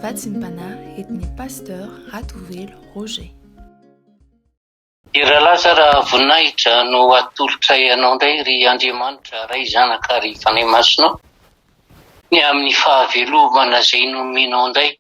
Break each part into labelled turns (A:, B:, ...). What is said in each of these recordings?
A: Vatsim-panahy entin'ny Pasteur Ratovelo Roger.
B: Hira laza raha voninahitra no atolotray anao indray ry Andriamanitra Ray Zanaka ary Fanahy Masina ny amin'ny fahavelomana izay nomenao indray.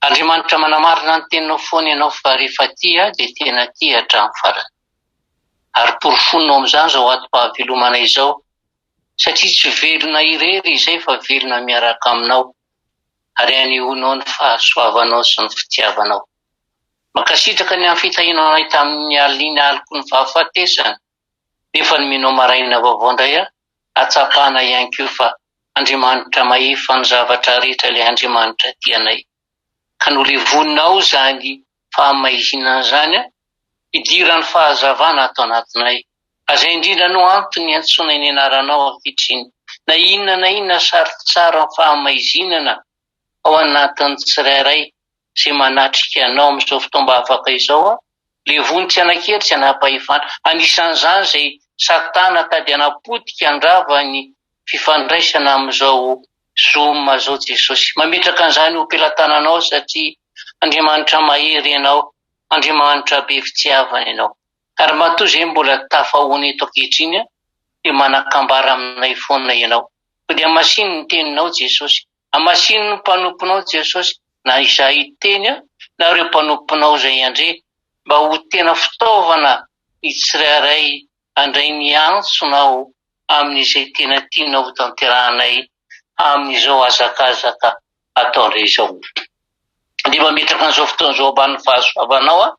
B: Andriamanitra manamarina ny teninao foana ianao fa rehefa tia dia tena tia hatramin'ny farany. Ary porofonao amin'izany izao atom-pahavelomana izao satria tsy velona irery izay fa velona miaraka aminao ary anehoanao ny fahasoavanao sy ny fitiavanao. Mankasitraka ny amin'ny fitahianao anay tamin'ny alina aloky ny fahafatesana nefa nomenao maraina vaovao indray aho hahatsapana ihany koa fa Andriamanitra mahefa ny zavatra rehetra ilay Andriamanitra tia anay ka nolevoninao izany fahamaizinana izany hidiran'ny fahazavana ato anatinay. Izay indrindra no antony iantsoanay ny anaranao ankehitriny. Na inona na inona sarotsara ny fahamaizinana ao anatin'ny tsirairay izay manatrika anao amin'izao fotoam-bavaka izao, levony tsy hanan-kery tsy hanam-pahefana. Anisan'izany izay Satana tady hanapotika handrava ny fifandraisana amin'izao Zoom izao Jesosy. Mametraka an'izany ho am-pelatananao satria Andriamanitra mahery ianao, Andriamanitra be fitiavana ianao. Ary matoa izay mbola tafahoana eto ankehitriny dia manan-kambara aminay foana ianao. Koa dia hamasino ny teninao Jesosy. Hamasino ny mpanomponao Jesosy, na izahay hiteny na ireo mpanomponao izay handre, mba ho tena fitaovana ny tsirairay handray ny antsonao amin'izay tena tianao hotanterahanay amin'izao hazakazaka ataonay izao. Dia mametraka an'izao fotoana izao ambanin'ny fahasoavanao aho.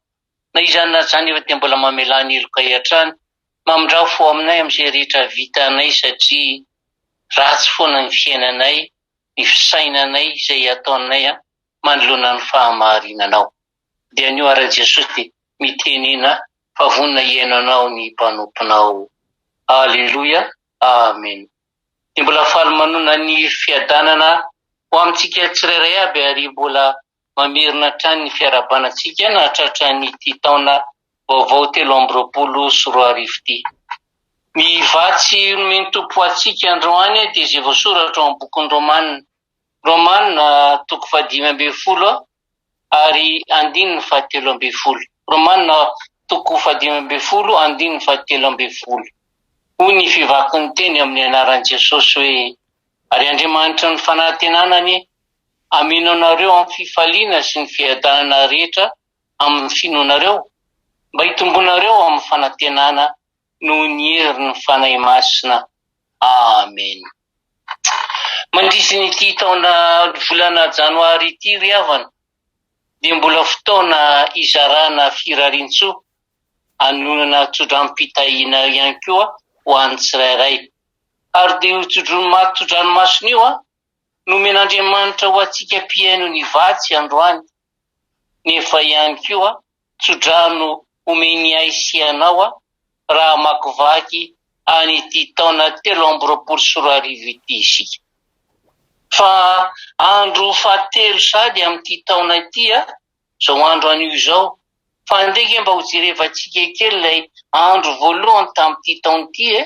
B: Na izany na izany efa dia mbola mamelà ny helokay hatrany. Mamindrao fo aminay amin'izay rehetra vitanay satria ratsy foana ny fiainanay, ny fisainanay, izay ataonay manoloana ny fahamarinanao. Dia anio ary Jesosy dia mitenena fa vonona hihaino anao ny mpanomponao. Aleloia. Amen. Dia mbola faly manona ny fiadanana ho amintsika tsirairay aby ary mbola mamerina hatrany ny fiarahabana antsika nahatratra an'ity taona vaovao 2023 ity. Ny vatsy nomen'ny Tompo ho antsika androany dia izay voasoratra ao amin'ny bokin'ny Romana. Romana toko faha-15 ary andininy faha-13. Romana toko faha-15 andininy faha-13. Hoy ny fivakin'ny teny amin'ny anaran'i Jesosy hoe, Ary Andriamanitry ny fanantenana anie Hameno anareo amin'ny fifaliana sy ny fiadanana rehetra amin'ny finoanareo, mba hitombonareo amin'ny fanantenana noho ny herin'ny Fanahy Masina. Amena. Mandritra ity taona volana janoary ity ry havana dia mbola fotoana hizarana firariantsoa hanonona tsodranom-pitahiana ihany koa ho an'ny tsirairay. Ary dia io tsodranomasina io Nomen'Andriamanitra ho antsika mpihaino ny vatsy androany, nefa ihany koa tsodrano omeny ahy sy ianao raha hamakivaky an'ity taona 2023 ity isika. Fa andro fahatelo sady amin'ity taona ity izao andro anio izao, fa andeha ange mba hojerevantsika kely ilay andro voalohany tamin'ity taona ity e!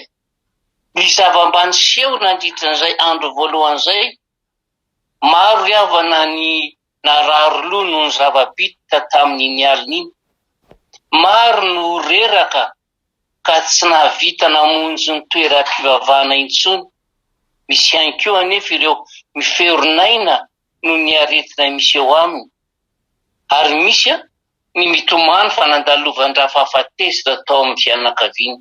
B: Ny zava-mba-niseho nandritra izay andro voalohany izay, maro ry havana ny narary loha noho ny zava-bita tamin'iny alina iny. Maro no reraka ka tsy nahavita namonjy ny toeram-pivavahana intsony. Misy ihany koa anefa ireo miferonaina noho ny aretina misy eo aminy. Ary misy ny mitomany fa nandalovan-drafahafatesana tao amin'ny fianakaviany.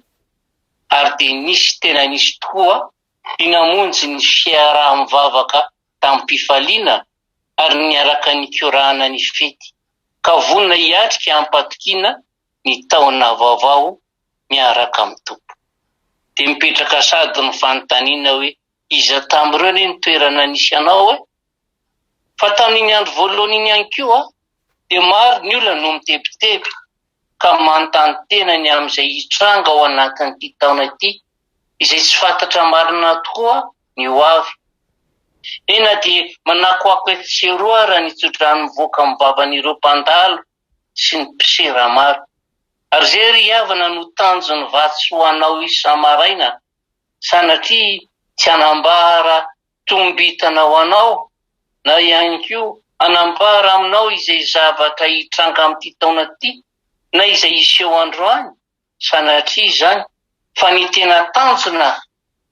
B: Ary dia nisy tena nisy tokoa ny namonjy ny fiaraha-mivavaka tamim-pifaliana ary niaraka nikorana ny fety, ka vonona hiatrika am-patokiana ny taona vaovao miaraka amin'ny Tompo. Dia mipetraka sady ny fanontaniana hoe iza tamin'ireo anie ny toerana nisy anao e? Fa tamin'iny andro voalohany iny ihany koa dia maro ny olona no mitebiteby ka manontany tena ny amin'izay hitranga ao anatin'ity taona ity, izay tsy fantatra marina tokoa ny ho avy. Eny na dia manakoako etsy sy eroa ara ny tsodrano mivoaka amin'ny vavan'ireo mpandalo sy ny mpisera maro. Ary izay ry havana no tanjon'ny vatsy ho anao isa-maraina, sanatria tsy hanambara tombintana ho anao na ihany koa. Hanambara aminao izay zavatra hitranga amin'ity taona ity na izay hiseho androany, sanatria izany, fa ny tena tanjona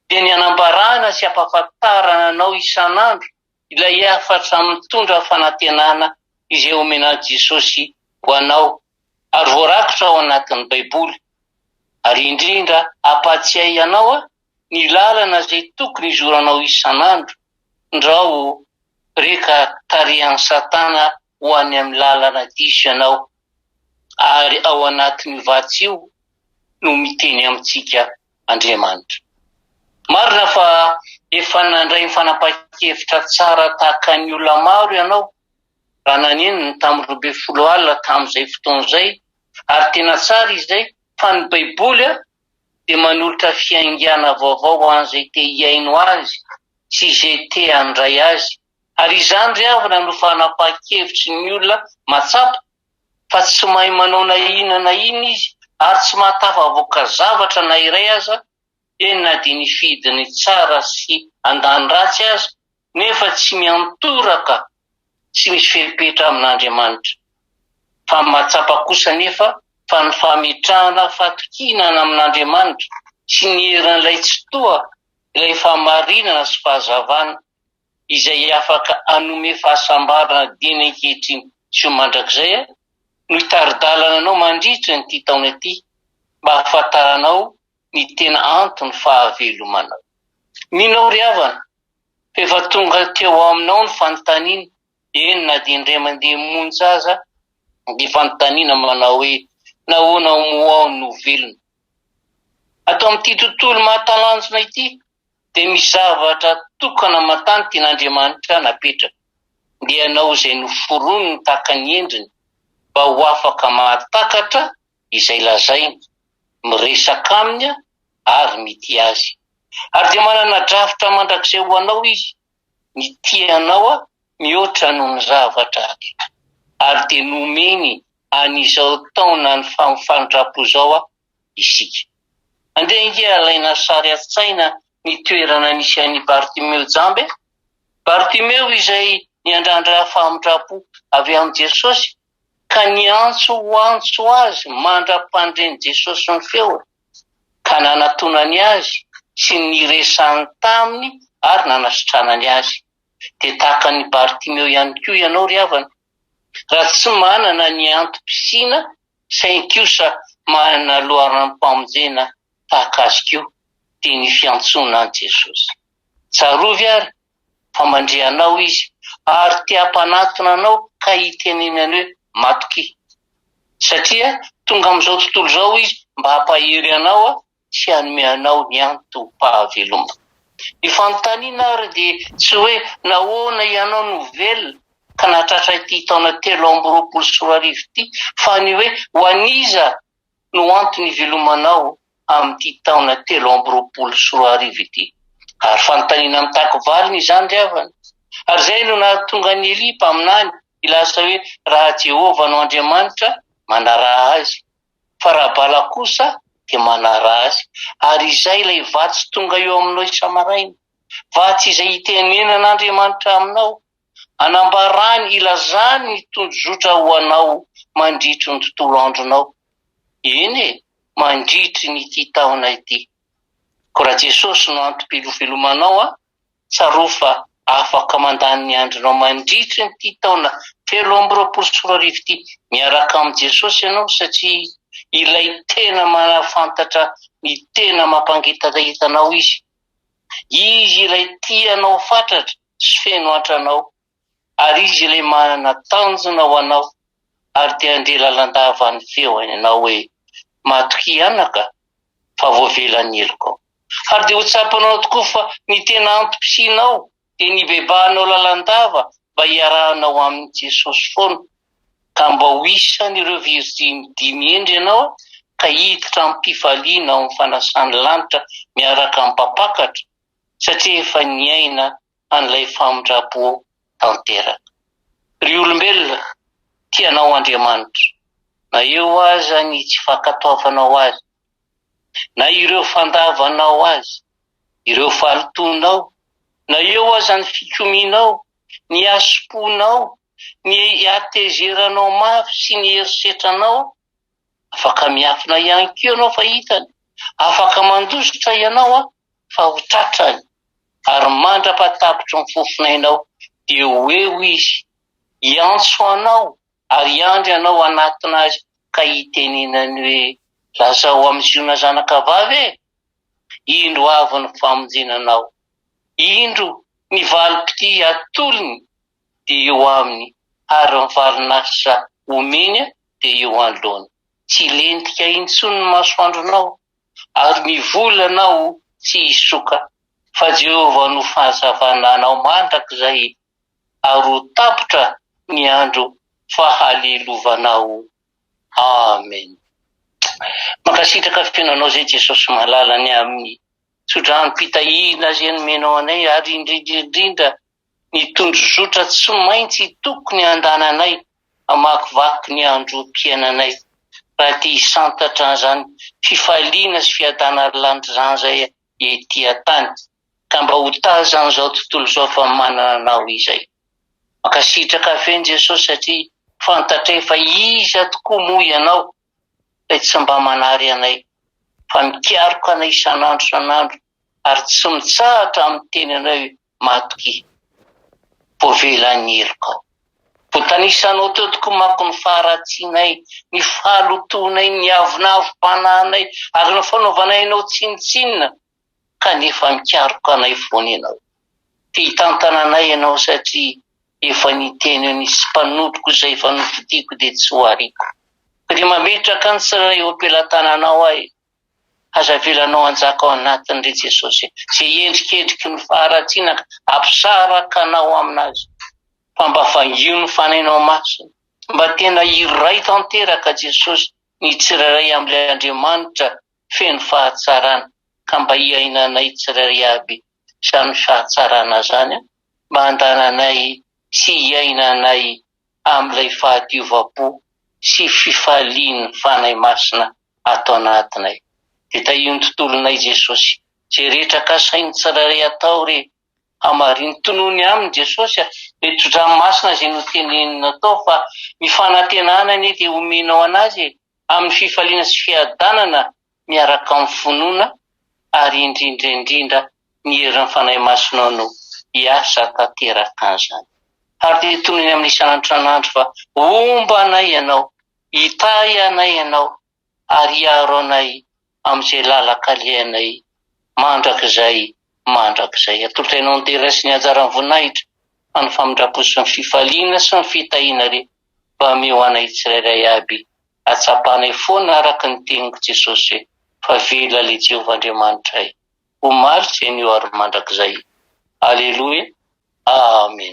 B: dia ny hanambarana sy hampahafantarana anao isan'andro ilay hafatra mitondra fanantenana izay omenan'i Jesosy ho anao ary voarakitra ao anatin'ny Baiboly, ary indrindra hampahatsiahy anao ny lalana izay tokony hizoranao isan'andro, ndrao re ka tarihan'i Satana ho any amin'ny lalana diso ianao, ary ao anatin'io vatsy io no miteny amintsika Andriamanitra. Marina fa efa nandray ny fanapahan-kevitra tsara tahaka ny olona maro ianao raha naneno ny tamin'ny 12 alina tamin'izay fotoana izay, ary tena tsara izay, fa ny Baiboly dia manolotra fiaingàna vaovao ho an'izay te hihaino azy sy izay te handray azy. Ary izany ry havana no fanapahan-kevitry ny olona mahatsapa fa tsy mahay manao na inona na inona izy ary tsy mahatafavoaka zavatra na iray aza, eny na dia nifidy ny tsara sy handany ratsy aza, nefa tsy miantoraka tsy misy fepetra amin'Andriamanitra. Fa mahatsapa kosa anefa fa ny fametrahana fatokiana amin'Andriamanitra sy ny herin'ilay Tsitoha, ilay fahamarinana sy fahazavana, izay afaka hanome fahasambarana dieny ankehitriny sy ho mandrakizay, no hitari-dalana anao mandritra ity taona ity mba hahafantaranao ny tena antony fahavelomanao. Mino aho ry havana fa efa tonga teo aminao ny fanontaniana, eny na dia indray mandeha monja aza, ny fanontaniana manao hoe, Nahoana moa aho no velona? Ato amin'ity tontolo mahatalanjona ity dia misy zavatra tokana aman-tany tian'Andriamanitra napetraka, dia ianao izay noforoniny tahaka ny endriny mba ho afaka mahatakatra izay lazainy, miresaka aminy ary mitia azy. Ary dia manana drafitra mandrakizay ho anao izy, mitia anao mihoatra noho ny zavatra rehetra. Ary dia nomeny an'izao taonan'ny famindram-po izao isika. Andeha ange alaina sary an-tsaina ny toerana nisy an'i Bartimeo jamba e! Bartimeo izay niandrandra famindram-po avy amin'i Jesosy ka niantso ho antso azy mandra-pandren'i Jesosy ny feony, ka nanatonany azy sy niresahany taminy ary nanasitranany azy. Dia tahaka an'i Bartimeo ihany koa ianao ry havana, raha tsy manana ny antom-pisiana saingy kosa manana loharanom-pamonjena tahaka azy koa, dia ny fiantsoana an'i Jesosy. Tsarovy ary fa mandre anao Izy ary te hampanatona anao ka hitenenany hoe matokia. Satria tonga amin'izao tontolo izao Izy mba hampahery anao sy hanome anao ny antom-pahavelomana. Ny fanontaniana ary dia tsy hoe nahoana ianao no velona ka nahatratra ity taona 2023 ity fa ny hoe ho an'iza no antony ivelomanao amin'ity taona 2023 ity. Ary fanontaniana mitaky valiny izany ry havana. Ary izay no nahatonga an'i Elia mpaminany hilaza hoe raha Jehovah no Andriamanitra, manaraha azy. Fa raha Bala kosa dia manaraha azy. Ary izay ilay vatsy tonga eo aminao isa-maraina. Vatsy izay itenenan'Andriamanitra aminao. Anambarany, ilazany ny tondrozotra ho anao mandritry ny tontolo andronao. Eny e, mandritry ny ity taona ity. Koa raha Jesosy no antom-pilovelomanao a, tsarovy fa afaka mandany ny andronao mandritry ny ity taona 2023 ity miaraka amin'i Jesosy ianao satria ilay tena mahafantatra ny tena mampangetaheta anao Izy. Izy ilay tia anao fatratra sy feno antra anao, ary Izy ilay manana tanjona ho anao, ary dia handre lalandava ny feony ianao hoe, Matokia anaka, fa voavela ny helokao. Ary dia ho tsapanao tokoa fa ny tena antom-pisianao dia ny hibebahanao lalandava mba hiarahanao amin'i Jesosy foana, ka mba ho isan'ireo virjiny dimy hendry ianao ka hiditra amim-pifaliana ao amin'ny fanasan'ny lanitra miaraka amin'ny mpampakatra, satria efa niaina an'ilay famindram-po tanteraka. Ry olombelona, tia anao Andriamanitra, na eo aza ny tsy fankatoavanao Azy, na ireo fandavanao Azy, ireo fahalotoanao, na eo aza ny fikomianao, ny hasim-ponao. Ny hatezeranao mafy sy ny herisetranao, afaka miafina ihany koa ianao fa hitany, afaka mandositra ianao fa ho tratrany, ary mandra-pahatapitry ny fofonainao dia ho eo izy, hiantso anao ary hiandry anao hanatona azy ka hitenenany hoe, Lazao amin'i Ziona zanakavavy e! Indro avy ny famonjena anao. Indro ny valim-pitia atolony dia eo aminy ary ny valin'asa omeny dia eo anoloany. Tsy hilentika intsony ny masoandronao ary ny volanao tsy hisoka, fa Jehovah no fahazavana anao mandrakizay ary ho tapitra ny andro fahalelovanao. Amen. Mankasitraka feno anao zay Jesosy malala ny amin'ny tsodranom-pitahiana izay nomenao anay ary indrindra indrindra ny tondrozotra tsy maintsy tokony handananay hamakivaky ny androm-piainanay raha te hisantatra an'izany fifaliana sy fiadanan'ny lanitra izany izay ety an-tany ka mba ho tazan'izao tontolo izao fa manana anao izay. Mankasitraka feno Jesosy satria fantatray fa iza tokoa moa ianao ilay tsy mba manary anay fa mikaroka anay isan'andro isan'andro ary tsy mitsahatra amin'ny teny anay hoe matokia. Voavela ny helokao. Voatanisanao teo tokoa manko ny faharatsianay, ny fahalotoanay, ny avonavom-panahinay ary ny fanaovanay anao tsinontsinona kanefa mikaroka anay foana ianao. Te hitantana anay ianao satria efa niteny hoe nisy mpanompoko izay efa nofidiko dia tsy ho ariako. Koa dia mametraka ny tsirairay eo am-pelatananao aho e. Aza avelanao hanjaka ao anatiny ry Jesosy izay endrikendriky ny faharatsiana ka hampisaraka anao aminazy. Fa mba vangio ny Fanahinao Masina. Mba tena iray tanteraka Jesosy ny tsirairay amin'ilay Andriamanitra feno fahatsarana ka mba hiainanay tsirairay aby izany fahatsarana izany mba handananay sy hiainanay amin'ilay fahadiovam-po sy fifalian'ny Fanahy Masina ato anatinay. Dia tahio ny tontolonay Jesosy. Izay rehetra kasain'ny tsirairay atao re, hamarino. Tonony aminy Jesosy a, ilay tso-dranomasina izay notenenina tao fa ny fanantenana anie dia omenao an'azy e. amin'ny fifaliana sy fiadanana miaraka amin'ny finoana ary indrindra indrindra ny herin'ny Fanahy Masinao no hiasa tanteraka an'izany. Ary dia tonony amin'ny isan'andro isan'andro fa homba anay Ianao, hitahy anay Ianao ary hiaro anay amin'izay lalan-kalehanay mandrakizay mandrakizay. Atolotra Ianao ny dera sy ny anjaran'ny voninahitra fa ny famindram-po sy ny fifaliana sy ny fitahiana re mba ameo anay tsirairay aby hatsapanay foana araka ny teniko Jesosy fa velona le Jehovah Andriamanitray omaly sy anio ary mandrakizay. Aleloia. Amen.